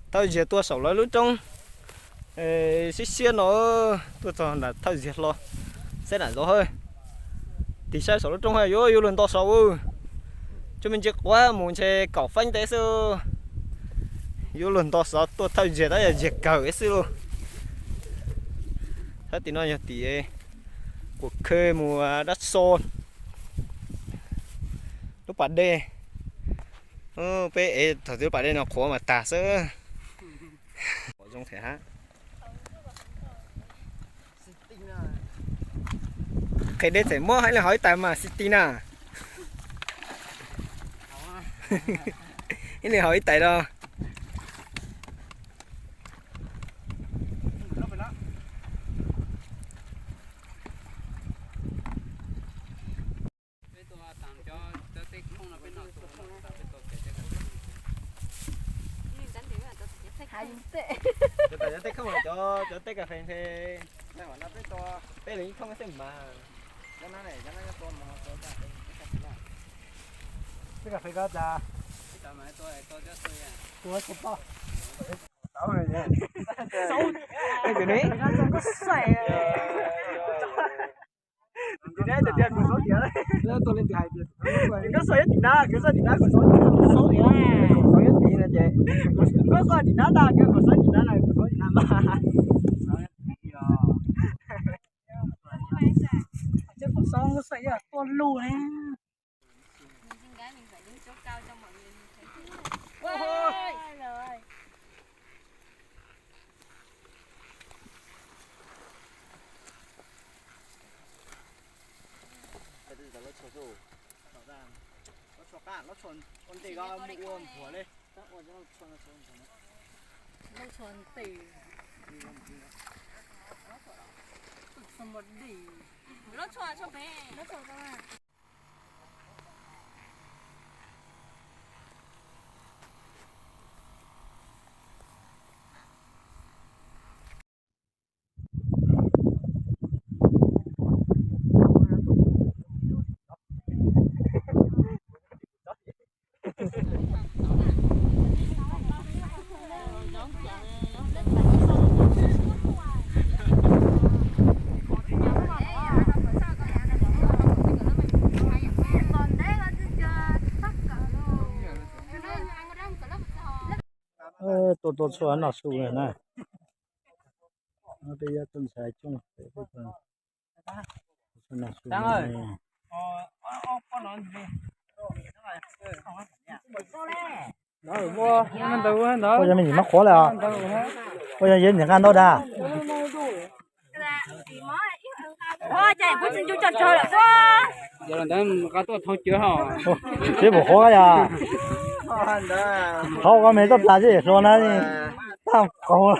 Thawj ziag tuaj saum lawv lub roob siab siab no, tuaj txog nram thawj ziag hlo, saib nram zos hawb. Tig saib saum lub roob hawb, yuav luag nto saud. Tsuas me ntsis quav mus ntshe kaum feeb ntev xwb. Yuav luag nto saud, tuaj thawj ziag tab yog ziag kawg xwb lauj. Thawj tim no yog tim Kuam Khw mus Dab Xo lub pas dej. Peb ev thaum twg lub pas dej no qhuav mas tag xwb. Zoo thiab. Qhia deb txawm muab ib leeg haus ib tais mas xi ti na. Ib leeg haus ib tais los. Cov tej cov tej kas fes ntshe peb lawv ib thooj xwb mas. Tej kas fes ko tas. Tua tsis tau. Tus ne? Tim ne tias kuv xauv tias, kuv xauv tim na, kuv xauv tim na, kuv xauv tim na, kuv xauv tim na ces, kuv xauv tim na ntag, kuv xauv tim na na, kuv xauv tim na mas. Kuv xauv kuv xauv tuaj lug ne. Tuaj tuaj txhua noj su na. Peb yuav tuaj ntxhais coob peb tuaj noj su. Ua yog me ntsis mab qhuav lawm os. Ua yog yawg ntxim nqa ntau dag. Tsis pum qhuav yog. Qhov ua me toj plas tsis hluas na, tag qaug.